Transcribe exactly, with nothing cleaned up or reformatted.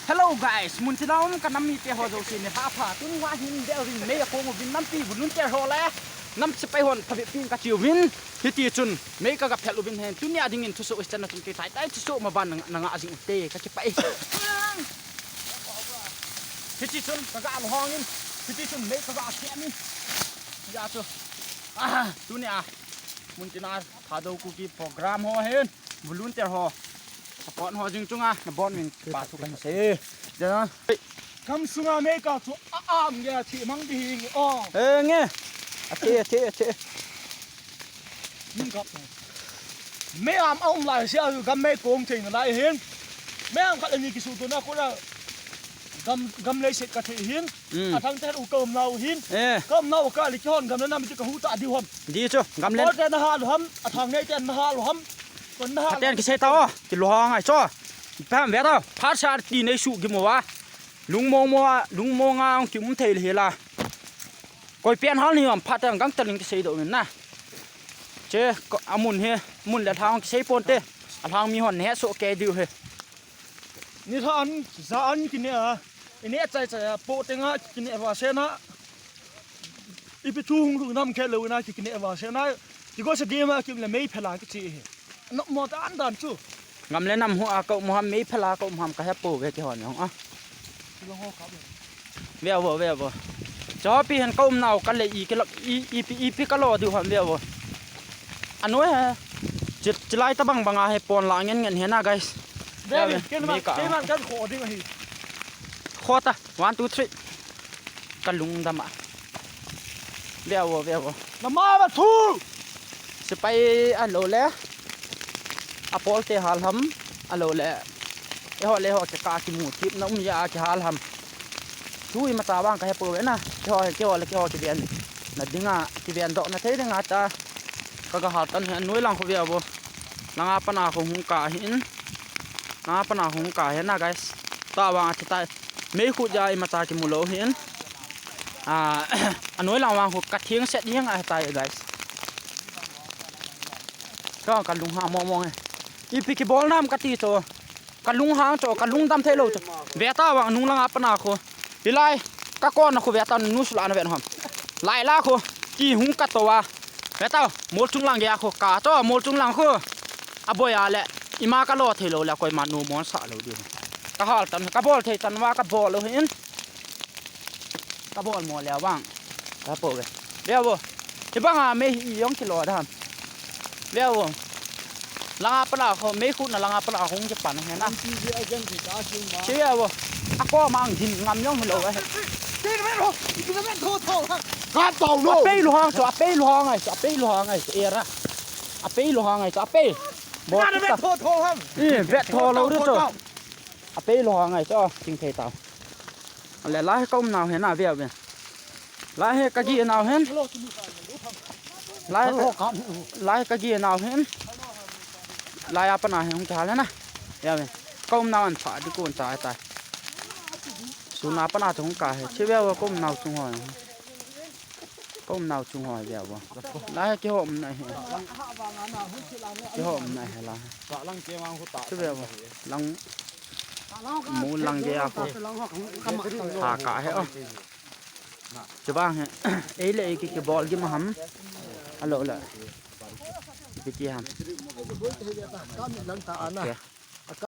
Hello guys, muntina um ka nam mite ho jouse ni pha pha. Tuni a hin Delhi mei a kong uvin nampi volunteer ho le nam sepai hon phabep pin ka chi uvin. Hiti chun mei ka ga phel uvin hen. Tuni a dingin thusoh i channel chun kei tai tai thusoh ma ban na nga jing ute ka kipah e. Hiti chun ka ga lhong in. Hiti chun mei ka ga khem in. Ya chu. Ah, tuni a muntina Thadou Kuki program ho hin volunteer ho support ho jing chunga na bon min pa thu kan sei. Jana. Kam sunga mei ka chu a am ge a thi mang di hi nge o. Eh, nge. A thi, a thi, a thi. Min kap. Mei am a um lai sia gam mei kong thei na lai hin. Mei am khat ani kisu tu na ko la gam, gam lei set ka thei hin. Mm. A thang ter u ka um nau hin. Eh. Ka um nau ka li ki hon gam na nam ti ka hu ta di hon. Di chu, gam len. Ko te na ha lu ham, a thang nei te na ha lu ham. Ko na ha. Aten kisei ta o, ki lu ha ngai cho. Pam ve ta, phat sa ti nei su ki mo wa. Lung mo mo, lung mo nga ong ki um thei le la. Koi pian hal ni ham phat te gang ta ling kisei do min na. Che, ko, a mun he, mun le thang kisei pon te. A thang mi hon ne so ke diu he. Ni tha an, za an ki ne a. I ne chai chai a, po te nga ki ne va se na. Ipi thu hung lu nam khe lo na ki, ki ne va se na. Ki go se game a ki le mei phela ki chi he. No mo ta an dan chu. Gam le nam hu a ko mo ham mei phela ko mo ham ka he po ve ki hon yong a. Ki lo ho ka ve. Ve vo, ve vo. Cho pi hen ko um nau ka le i ki lo i, i pi, i pi ka lo diu ham ve vo. Anoi he. Chi, chi lai ta bang bang a he pon la ngen ngen he na guys. Ve ve, ken ma, ken ma kan kho ding ahi. Kho ta, one, two, three. Ka lungdam a. Ve vo, ve vo. Na ma ba thu. Sepai a lo le. A pol te hal ham a lo le. E ho le ho ke ka ki mu tip na um ya ki hal ham. Thu i ma ta bang ka he po ve na. Ke ho, ke ho le ke ho ki ven. Na dinga ki ven do na thei dinga ta. Ka ga hal tan he noi lang kho ve vo. Langa pana kho hung ka hin. Langa pana hung ka hin na guys. Ta vang a thi tai. Mei khu ja i ma ta ki mu lo hin. A, a noi lang vang khu ka thing set ding a tai guys. Ka, ka lung ha mo mo nge. Ipi ki bol nam ka ti cho. Ka lung hang cho, ka lung dam thei lo cho. Ve ta vang nung langa pana kho. Hilai, ka kon na kho ve ta nu su la na ve ham. Lai la kho. Ki hung ka to wa. Ve ta, mol chung lang ge a kho. Ka to, mol chung lang kho. A boi a le. I ma ka lo thei lo le koi ma nu mon sa lo di. Ka hal tan, ka bol thei tan wa ka bol lo hin. Ka bol mo le vang. Ka po ve. Ve vo. Hi bang a mei i yong ki lo da ham. Ve vo. Langa pana kho, mei khu na langa pana kho ki pan he na. Chi ve vo. A ko mang din ngam yong lo ve. Ka tau lo. A pei lu hang cho, a pei lu hang ai cho, a pei lu hang ai cho, era. A pei lu hang ai cho, a pei. Bo ka. Vet tho tho ham. I, vet tho lo ri cho. A pei lu hang ai cho, ting thei tau. Le lai ka um nau he na ve ve. Lai he ka gi nau hen. Lai ka, lai ka gi nau hen. Lai a pana he hung ta le na. Ya ve. Ka um nau an pha di kun ta ta. Suna pana chung ka he. Chi ve vo ka um nau chung ho. Ka um nau chung ho ve vo. Lai he ki ho um na he. Ki ho um na he lai. Chi ve vo. Lang mu lang ge a ko. Ha ka he o. Chubang he, ei le ei ki, ki bol gi ma ham. Alo la. Ipi ti ham. Okay.